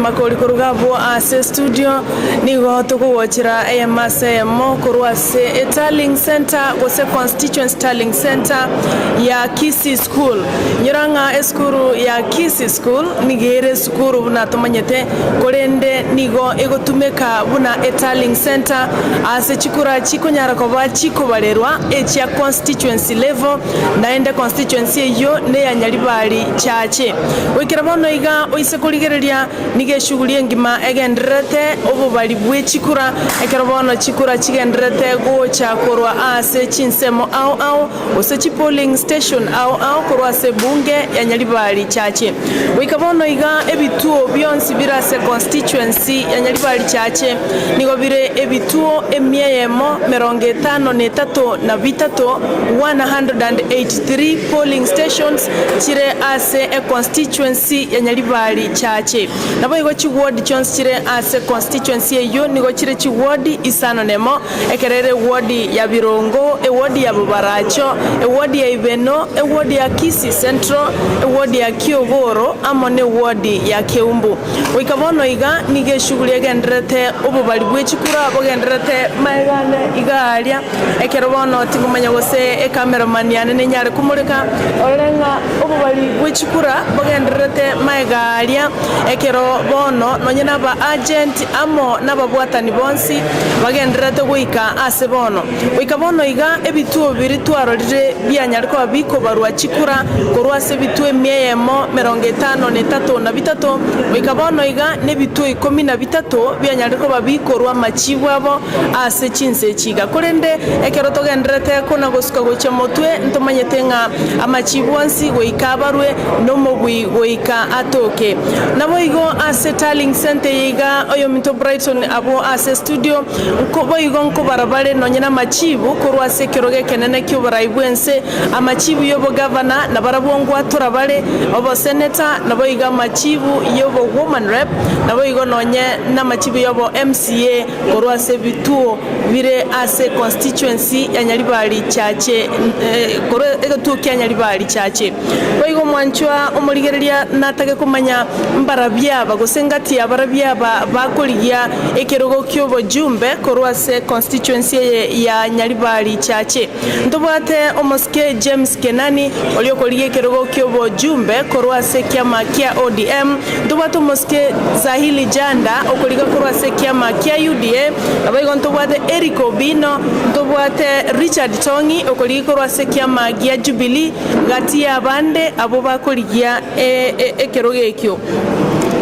Makori koruga abwo ase estudio, nigo tokogochera eyemo ase eyemo korwa ase etallying centre gose constituency tallying centre ya Kisii School. Inyora ng'a esukuru ya Kisii School nigo ere esukuru buna tomanyete, korende nigo egotumeka buna etallying centre ase chikura chikonyara koba chikobarerwa echia constituency level, naende constituency eyio neya Nyaribari Chache. Goikera bono iga oise korigereria nigo eshughuli engima egendererete obobari bwe chikura, ekero bono chikura chigendererete gocha korwa ase chinsemo ao ao gose chipolling station ao ao korwa ase ebunge ya Nyaribari Chache. Goika bono iga ebituo bionsi bire ase constituency ya Nyaribari Chache nigo bire ebituo emia eyemo merongo etano na etato na bitato, 183 polling stations, chire ase econstituency ya Nyaribari Chache. Naboigo chiward chionsi chire ase constituency eyio nigo chire chiward isano nemo, ekero ere eward ya Birongo, eward ya Bobaracho, eward ya Ibeno, eward ya Kisii Central, eward ya Kiogoro amo neward ya Keumbu. Goika bono iga nigo eshughuli egendererete obobari bwe chikura bogendererete magega ane iga aria, ekero bono tingomanya gose ecameraman yane nenyare komoreka, orore ng'a obobari bwe chikura bogendererete magega aria, ekero bono nonye naba agent amo nababwatani bonsi bagendererete goika ase bono. Goika bono iga ebituo biria twarorire bianyare koba bikobarwa chikura korwa ase ebituo emia eyemo merongo etano na etato na bitato, goika bono iga nebituo ikomi na bitato bianyare koba bikorwa amachibu abo ase chinse echi iga. Korende ekero togendererete kona-gosuka gochia motwe, ntomanyete ng'a amachibu onsi goika abarwe, nomobui goika atoke. Naboigo ase tallying centre eye iga, oyominto Brighton abwo ase estudio, Nko boigo nkobarabare nonya namachiibu korwa ase ekerogo ekenene ki'oborai bw'ense, amachiibu y'obogavana, na barabwo ngwatora bare oboseneta, naboigo amachiibu y'obowoman rep, naboigo nonye namachiibu y'obo MCA korwa ase ebituo bire ase constituency ya Nyaribari Chache, korwa egetuo kia Nyaribari Chache. Boigo omwanchwa omorigereria natage komanya mbarabwo aba gose ngati y'abarabwo aba bakorigia ekerogo ki'obojumbe korwa ase constituency eye ya Nyaribari Chache. Ntobwate omosike James Kenani oria okorigia ekerogo ki'obojumbe korwa ase ekiama kia ODM, ntobwate omosike Zahili Janda okoriga korwa ase ekiama kia UDA, naboigo ntobwate Eric Obino, ntobwate Richard Tong'i okorigia korwa ase ekiama gia Jubilee, Gati y'abande abwo bakorigia ekerogo ekio,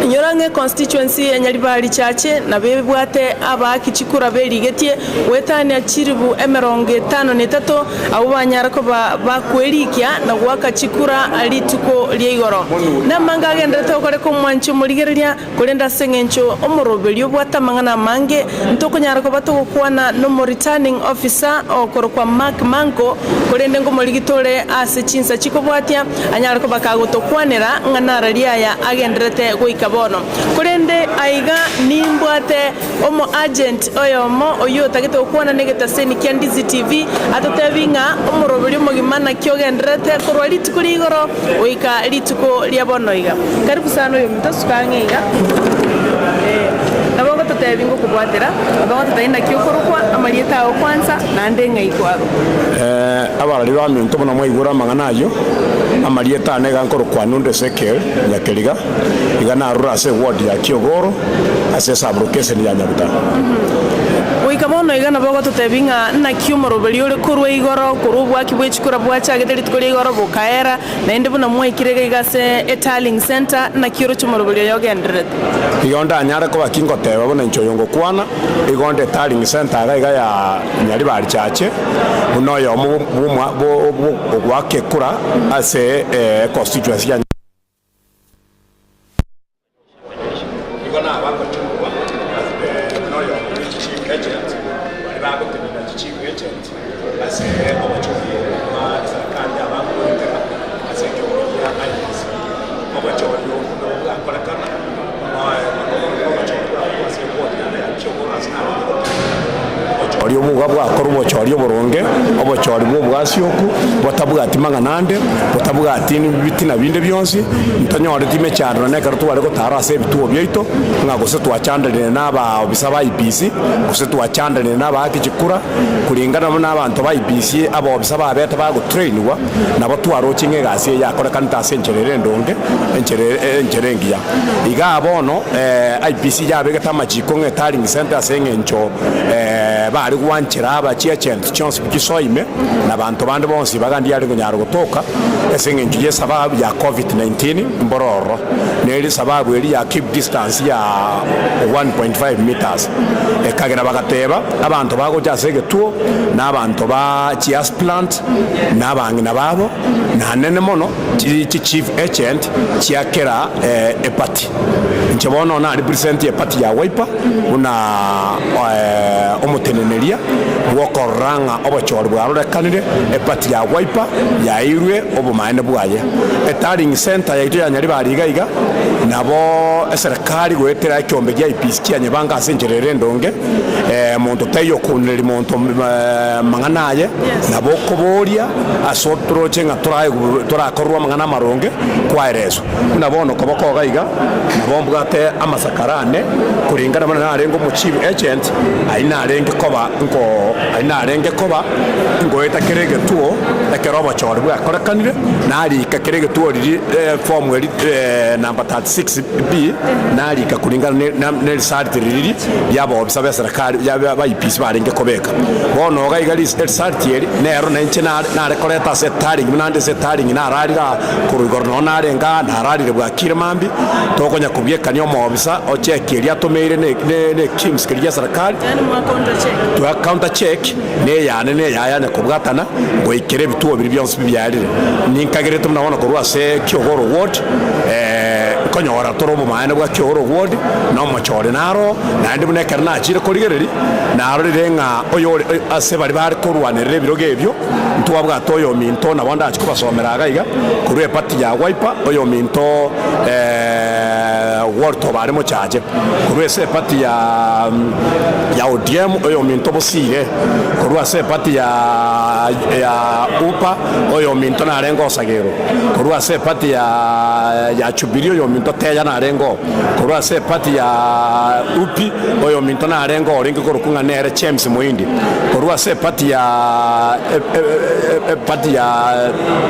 inyora ng'a econstituency ya Nyaribari Chache nabo ebwate abaaki chikura berigetie goetania chilifu 53 abwo banyare koba bakwerikia na goaka chikura rituko ria igoro. Namange agenderete gokoreka omwanchi omorigereria. Korende ase engencho omoroberio obwate amang'ana amange, ntokonyara koba togokwana nomo-returning officer okorokwa Mark Manko, korende ngomorigi tore ase chinsa chikobwatia, anyare koba kagotokwanera ng'a nararia aya agendererete goika bono. Korende aiga nimbwate Omo-agent oyomo oyio otagete gokwana negetaseni kia Ndizi TV atotebi ng'a omoroberio omogima naki ogendererete korwa rituko ria igoro goika rituko ria bono iga. Karibu sana oyominto suka ang'e iga. Eh, nabo ogototebi ngokobwatera, nabo ogototebi naki okorokwa, amarieta ao kwanza, naende ng'ai kwarwa. Eh, abarori baminto buna mwaigure amang'ana ayio, amarieta ane iga nkorokwa Nundo Ezekiel Nyakeriga. Iga narure ase eward ya Kiogoro ase esaburokeseni ya Nyarutaro. Goika bono iga nabo ogototebia ng'a naki omoroberio ore korwa igoro, korwa obwaki bwe chikura bwachagete rituko ria igoro bokaera, naende buna mwaikire iga iga ase etallying centre, naki oroche omoroberio oyo ogendererete? Igo ndanyare koba ki ngoteba buna inche oyo ngokwana, igo nde etallying centre iga iga ya Nyaribari Chache, buna oyomo bw'omwa bwo ogoaka ekura ase econstituency ya. Igo nabagochorwa buna oyomo bwe chichief agent, baria bagotenena chichief agent ase obochori bwa eserekari yabagoetera ase ekeombe kia IEBC. Obochori obo nabo bwakorekana obochori bwabo ase eward yane ya Kiogoro ase narenge gotenena obochori. Obochori obo iga bwakorwa obochori oboronge, obochori bw'obwasioku, botabwati mang'ana ande, botabwati bitina binde bionsi, ntonyoreti emechando nonya ekero tware gotara ase ebituo biaito, ng'a gose twachandanire na abaobisa ba IEBC, gose twachandanire na abaaki chikura, Kuringana buna abanto ba IEBC abobisa babete bagotrainigwa, nabo twaroche ng'a egasi eye yakorekanete ase enchera ere endonge, enchera enchera engiya. Igaa bono IEBC yabegete amachiko ng'a etallying centre ase eng'encho bare gwanchera aba chiagent chionsi pi chisoime na banto bande bonsi bagandi yare konyara gotoka ase eng'encho ye esababu ya covid 19 mboro ororo. Neri esababu eria ya keep distance ya 1.5 metres. Ekagera bagateba. Abanto bagocha ase egetuo, na abanto ba chiasplant, na abang'ina babo, na nene mono chichief agent chia kera eparty. Inche bono na represent eparty ya Wiper buna omoteneneria bw'okorora ng'a obochori bwarorekanire, eparty ya Wiper yaeirwe obomaene bwaye. Etallying centre yaito ya Nyaribari iga iga, nabo eserekari goetera ekiombe gia IEBC kianyebanga ase enchera ere endonge, Monto taiyo okounereria monto amang'ana aye, nabo okoboria ase otoroche ng'a torakorerwe amang'ana amaronge kwaereswa. Buna bono koboko iga iga, nabo mbwate amasakara ane, korengana buna narenge omochief agent, ayio narenge koba nko ayio narenge koba ngoeta kera egetuo ekero obochori bwakorekanire, narika kera egetuo riria eform eria number 36 B, narika kuringana ne result riria. ri'abaofisa b'eserekari ba IEBC barenge kobeka. Bono iga iga erisarti eri nero nainche nare koreta ase etaringi buna ande ase etaringi nararire aa korwa igoro nonye narenge aa nararire bwakire mambia tokonya kobiekania omoofisa ocheki eria atomeire ne KIMS keria gi'eserekari twa counter check neyane neyaye anya kobwatana goikera ebituo biria bionsi bibiarire. Ninkagerete buna bono korwa ase Kiogoro ward nkonyora tore obomaene bwa Kiogoro ward na omochori naro, naende buna ekero nachire korigereria narorire ng'a oyore ase baria bare korwanerera ebirogo ebio ntwabwate oyominto nabo ndache kobasomera iga iga korwa eparty ya Wiper oyominto Walter Obare Mochache. Korwa ase epati ya ya ODM oyominto Bosire, korwa ase epati ya ya UPA oyominto narenge Osagero, korwa ase epati ya ya Jubilee oyominto Teya narenge oo, korwa ase epati ya UPI oyominto narenge orenge korokwa ng'a nere James Moindi, korwa ase epati ya epati ya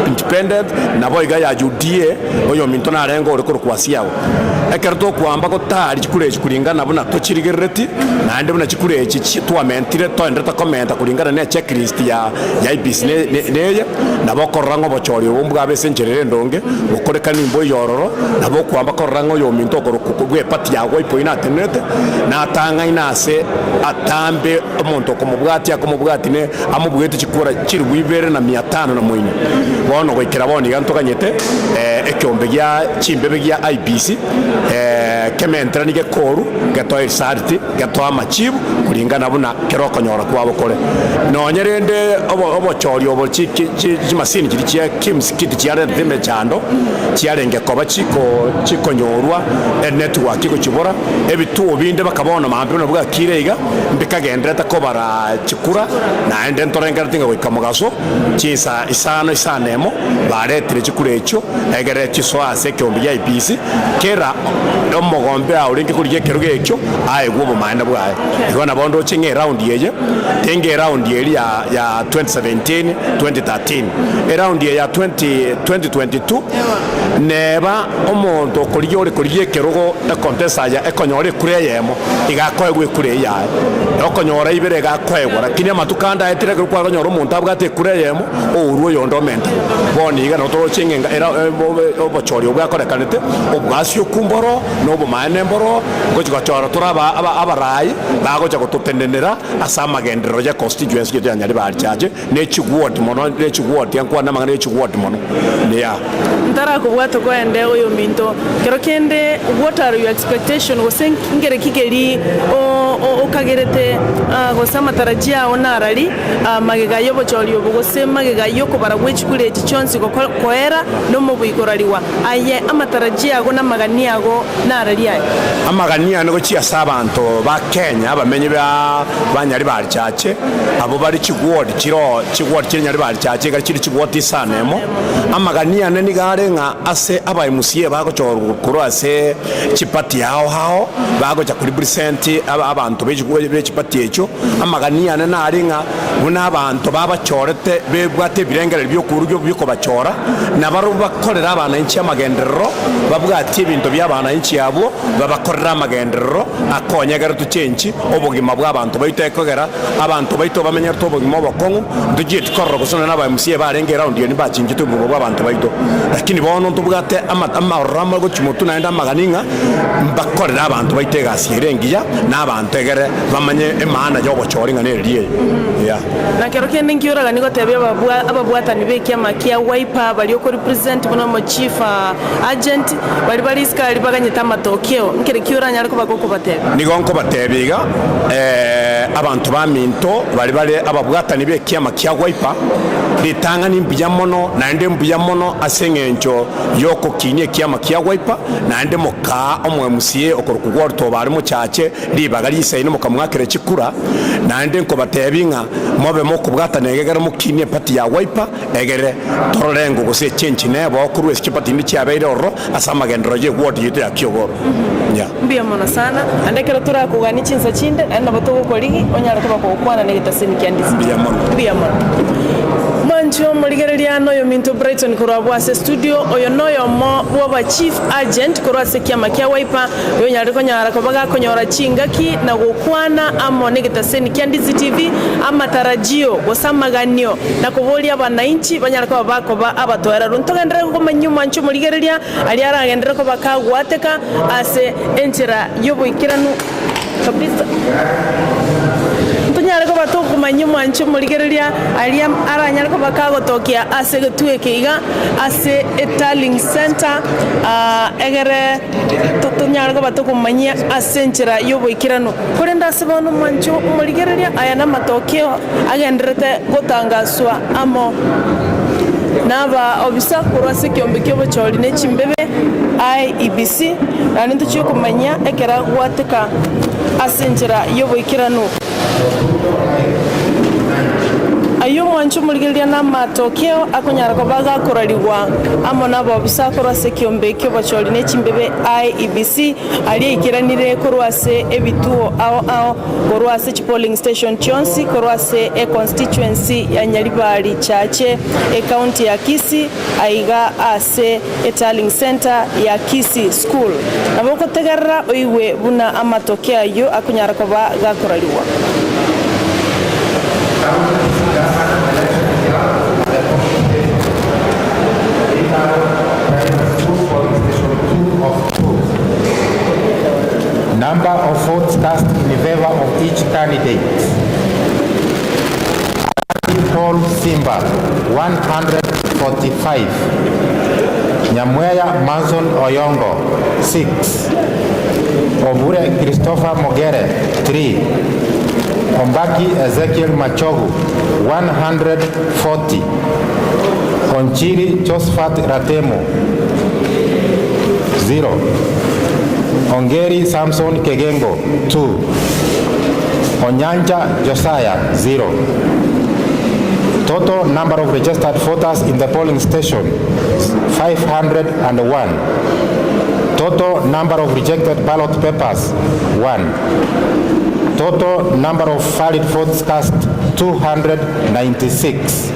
Independent naboiga ya UDA oyominto narenge ore korokwa Asiago. Ekero tokoamba gotari chikura echi kuringana buna tochirigerereti, naende buna chikura echi twamentire toenderete komenta kuringana ne checklist ya ya IEBC neye, nabo okorora ng'a obochori obo mbwabe ase enchera ere endonge, bokorekani mboiyo ororo, nabo okoamba korora ng'a oyominto okorokwa bw'eparty ya Wiper oyio natenerete, natang'aine ase atambe omonto okomobwatia akomobwatia ne amobuete chikura chilifu ibere na mia tano na moino. Bono goikera bono iga ntoganyete ekeombe gia chimbebe gia IEBC kementeranie gekoru, getoe erisarti, getoe amachibu kuringana buna kera okonyora kwabo kore. Nonye rende obochori obo chimasini chiria chia KIMS kit chiarentete emechando, chiarenge koba chikonyorwa enetwork egochibora, ebituo binde baka bono mambia buna bwakire iga, mbikagenderete kobara chikura, naende ntorengereti ng'a goika mogaso chinsa isano isano emo baretire chikura echio, egere chisoe ase ekeombe gia IEBC, kera omogombea orenge korigia ekerogo ekio aegwe obomaene bwaye. Igo nabo ndoche ng'a eraundi eye tenge eraundi eria ya 2017, 2013, eraundi eye ya 20 2022 neba omonto okorigia ore korigia ekerogo econtest aya ekonyora ekura eyemo. Iga akoegwa ekura eyio yaye, na okonyora ibere iga akoegwa. Lakini amatuko ande aetire ekero kwakonyora omonto abwate ekura eyemo, ourwe oyonde omentwe. Bono iga nabo toroche ng'a enga era obochori obwo bwakorekanete, obwasioku mboro, na obomaene mboro, ngochi gochora tore aba aba abarai bagocha gototenenera ase amagenderero ya constituency yaito ya Nyaribari Church, ne chiward mono, ne chiward, enkwane amang'ana ye chiward mono, yeah. Ntarakobwata koende oyominto. Kero kende what are your expectation gose nkere ki keri okagerete gose amatarajio ao narari magega y'obochori obo gose magega y'okobara gwe chikura echi chionsi koera nomobui korarigwa aye amatarajio ago namagani ago narari aya? Amagani ane gochia ase abanto ba Kenya abamenyi ba Nyaribari Chache abwo bare chigwodi chiroo chigwodi chire Nyaribari Chache iga chire chigwodi isano emo. Amagani ane nigo are ng'a ase aba MCA bagochorwa korwa ase chipati ao ao, bagocha korepresent abanto be chipati echio, amagani ane nare ng'a buna abanto babachorete bebwate ebirengererio bi'okorugia bi'okobachora, nabarobwo bakorere abananchi amagenderero, babwatie ebinto bi'abananchi abwo, babakorere amagenderero akonyegere tochenchi obogima bw'abanto baito ekogera Abanto baito bamenyerete obogima obokong'u, ntochieti korora gose nonya naba MCA barenge eround eye nibachinchete obogima bw'abanto baito. Lakini bono ntobwate amaororo amo gochia motwe naende amagani ng'a mbakorere abanto baito egasi ere engiya na abanto egere bamanye emaana y'obochori ng'a nereri eye. Yeah. Na kero kende nki oraganie gotebia ababwatani b'ekiama kia Wiper baria okorepresent buna omo chief agent, baria bare isiko aria baganyete amatokeo, nkere ki oranyare koba gokobatebia? Nigo nkobatebia iga, Abanto baminto baria bare ababwatani b'ekiama kia Wiper, ritang'ani mbuya mono, naende mbuya mono ase engencho y'ogokinia ekiama kia Wiper, naende mokaa omo-MCA okorokwa Walter Obare mochache ribaga riisaine mokamwakera chikura, naende nkobatebia ng'a mobe mokobwatana egegere mokinie epati ya Wiper, Egere torore ng'o gose echenchi nebo korwa ase chipati inde chiabeire ororo ase amagenderero y'eward yaito ya Kiogoro. Yeah. Mbuya mono sana, naende ekero torakoganie chinsa chinde, naende nabo togokorigi onyare koba kogokwana na egetaseni kia ndisi. Mbuya mono. Mbuya mono. Mwanche omorigereria noyo ominto Brighton korwa abwo ase studio, oyo noyomo bw'oba chief agent korwa ase ekiama kia Wiper, Oyonyarire konyara koba gakonyora chingaki na gokwana amo negetaseni kia Ndizi TV amatarajio gose amaganio na koboria abanainchi banyare koba bakoba abatoereru. Ntogenderere komanyia omwanchi omorigereria aria aragenderere koba kagwateka ase enchera y'oboikeranu kabisa. Ntonyare koba tokomanyia omwanchi omorigereria aria aranyare koba kagotokia ase egetuo eke iga ase etallying centre egere tonyare koba tokomanyia ase enchera y'oboikeranu. Korende ase bono omwancho omorigereria, aya namatokeo agendererete gotangaswa amo nabaobisa korwa ase ekeombe ki'obochori ne chimbebe, IEBC, naende ntochie komanyia ekero agwateka ase enchera y'oboikeranu. Ayio omwancho omorigereria namatokeo akonyara koba gakorarigwa amo nabobisa korwa ase ekiombe ki'obochori ne chimbebe IEBC aria aikeranire korwa ase ebituo ao ao korwa ase chipolling station chionsi korwa ase econstituency ya Nyaribari Chache ecounty ya Kisii aiga ase etallying centre ya Kisii School. Nabo ogotegerera oigwe buna amatoke ayio akonyara koba gakorarigwa. Number of votes cast in favor of each candidate. Paul Simba 145, Nyamweya Manson Oyongo 6, Obure Christopher Mogere 3, Ombaki Ezekiel Machogu 140, Onchiri Josephat Ratemo 0, Ongeri Samson Kegengo 2, Onyanja Josiah 0. Total number of registered voters in the polling station 501. Total number of rejected ballot papers 1. Total number of valid votes cast 296.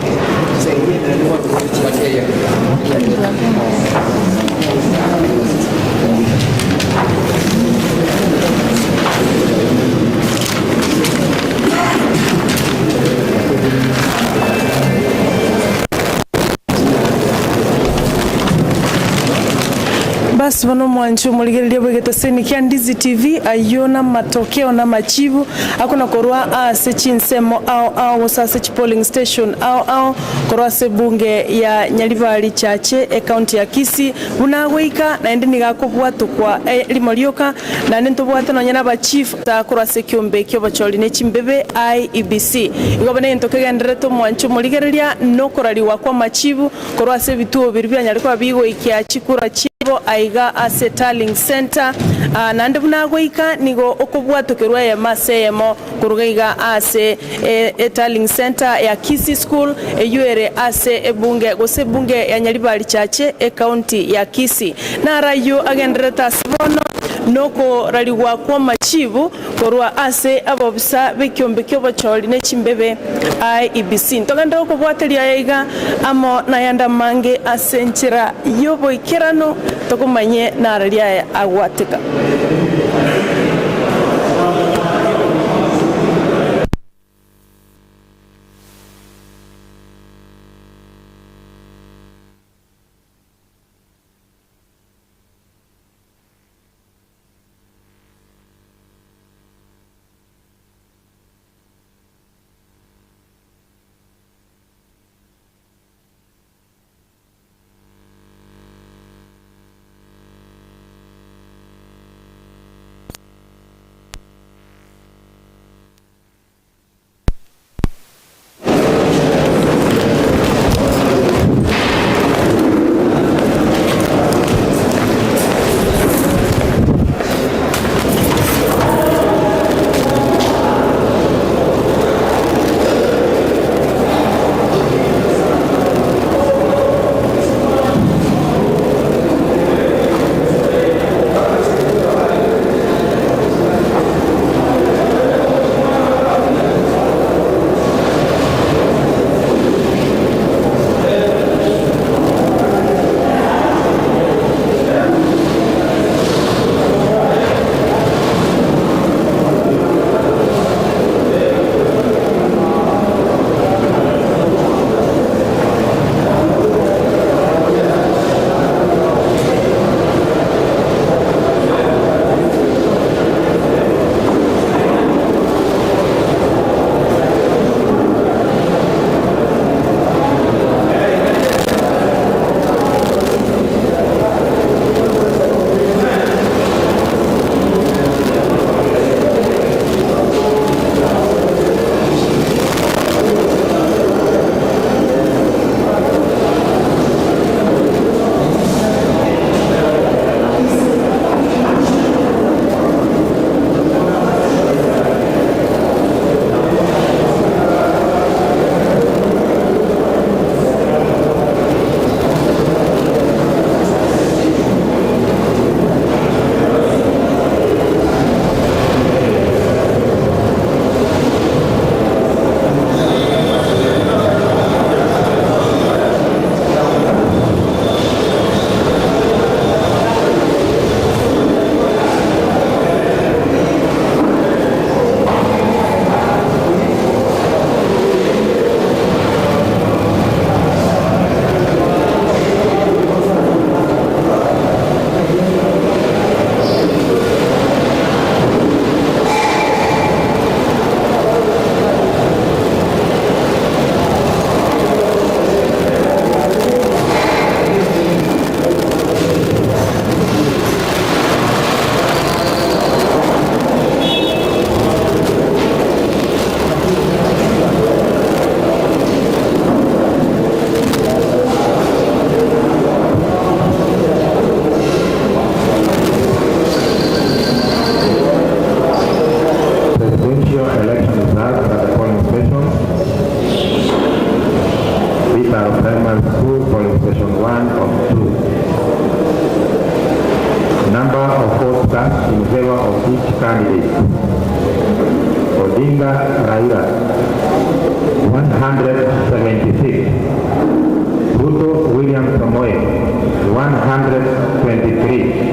Bas. Ase bono omwanchi omorigereria bw'egeteseni kia Ndizi TV, ayio namatokeo na amachibu akona korwa ase chinsemo ao ao gose ase chipolling station ao ao korwa ase ebunge ya Nyaribari Chache ecounty ya Kisii buna agoika naende nigo akobwatokwa rimo rioka naende ntobwate nonya nabachief korwa ase ekiombe kiobochori ne chimbebe IEBC. Igo bono egento kegendererete omwanchi omorigereria nokorariwa kwamachibu Korwa ase ebituo biria bianyare koba bigoikia chikura chiabo aiga ase Tallying Centre, naende buna agoika nigo okobwatokerwa eyemo ase eyemo koruga iga ase eTallying Centre ya Kisii School eyio ere ase ebunge gose ebunge ya Nyaribari Chache ecounty ya Kisii. Naro ayio agendererete ase bono nokorarigwa kw'amachibu Korwa ase abobisa b'ekiombe ki'obochori ne chimbebe, IEBC. Ntogenderere kobwateria aya iga amo nayande amange ase enchera y'oboikeranu, tokomanye nararia aya agwateka. Presidential election results at the polling station. These are primary school polling station 1 of 2. Number of votes cast in favor of each candidate. Odinga Raila 176. Ruto William Samoei 123.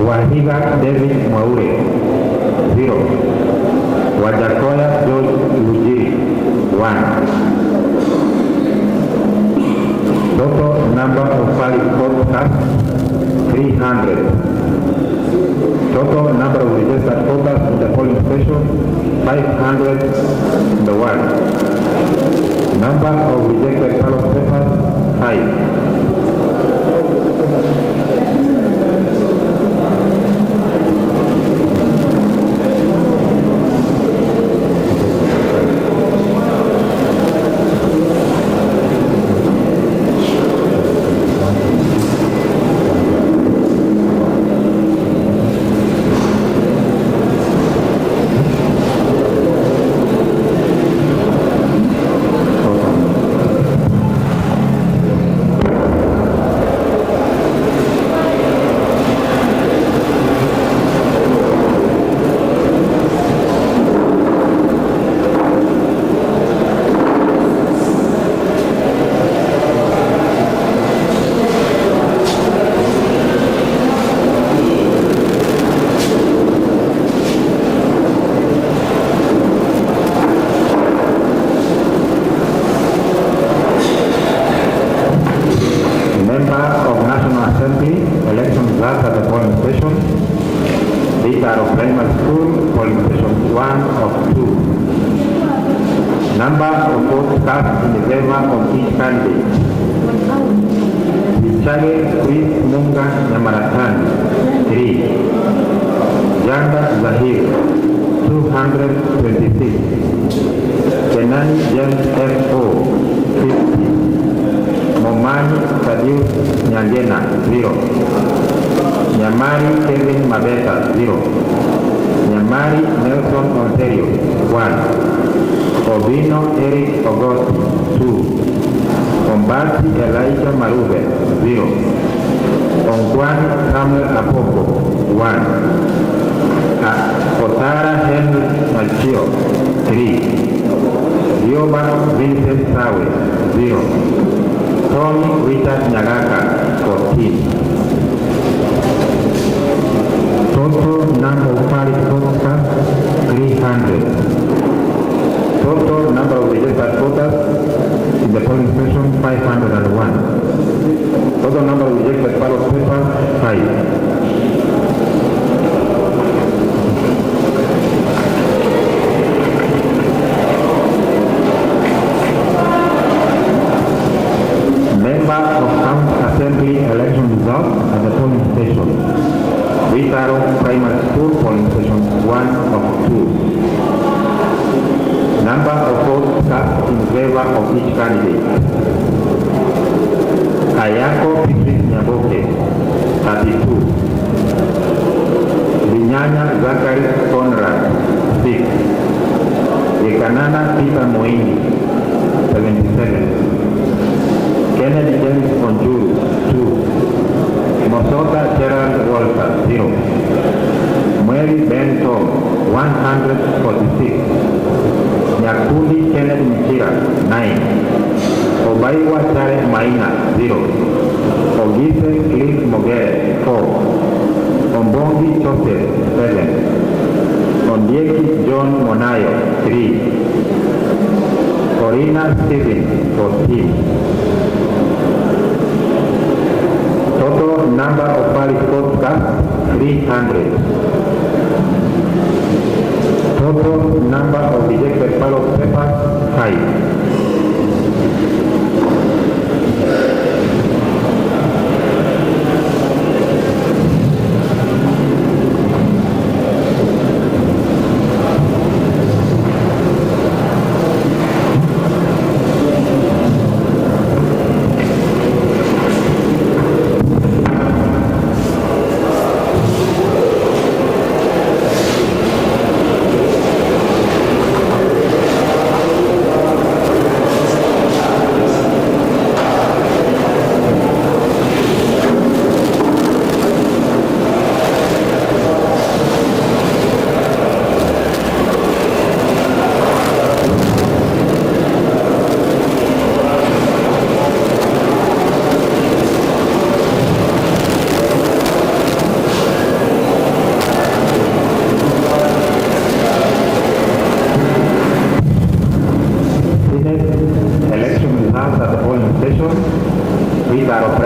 Wahiga David Mwaure 0. Wajackoyah George Lujiri 1. Total number of valid votes cast 3. 100. Total number of registered voters in the polling station, 501. Number of rejected ballot papers, 5. Member of National Assembly, election results at the polling station. These are of primary school, polling station 1 of 2. Number of votes cast in favor of each candidate. Bichage Chris Munga Nyamaratani, 3. Janda Zahir, 226. Kenani James F.O., 50. Momani Thaddeus Nyangena, 0. Nyamari Kevin Mabeta, 0. Nyamari Nelson Ontario, 1. Obino Eric Ogoti, 2. Ombati Elijah Marube, 0. Ongwani Samuel Apoko, 1. Otara Henry Machio, 3. Rioba Vincent Sawe, 0. Tony Richard Nyagaka, 14. Total number of valid votes cast, 300. Total number of registered voters in the polling station, 501. Total number of rejected ballot papers, 5. Member of County Assembly election results at the polling station. Vitaro Primary School, polling station 1 of 2. Number of votes cast in favor of each candidate. Ayako Patrick Nyaboke, 32. Binyanya Zachary Conrad, 6. Ekanana Peter Moindi, 77. Kennedy James Onjuru, 2. Mosota Gerald Walter, 0. Mary Ben Tom, 146. Nyakundi Kennedy Michira, 9. Obaiwa Chare Maina, 0. Ogise Cliff Mogere, 4. Ombongi Joseph, 7. Ondieki John Monayo, 3. Corina Stephen, 14. Total number of valid votes cast, 300. Total number of rejected ballot papers, 5.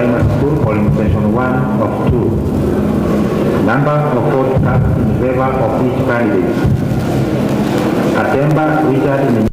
Primary School, polling station 1 of 2. Number of votes cast in favor of each candidate. Katemba Richard.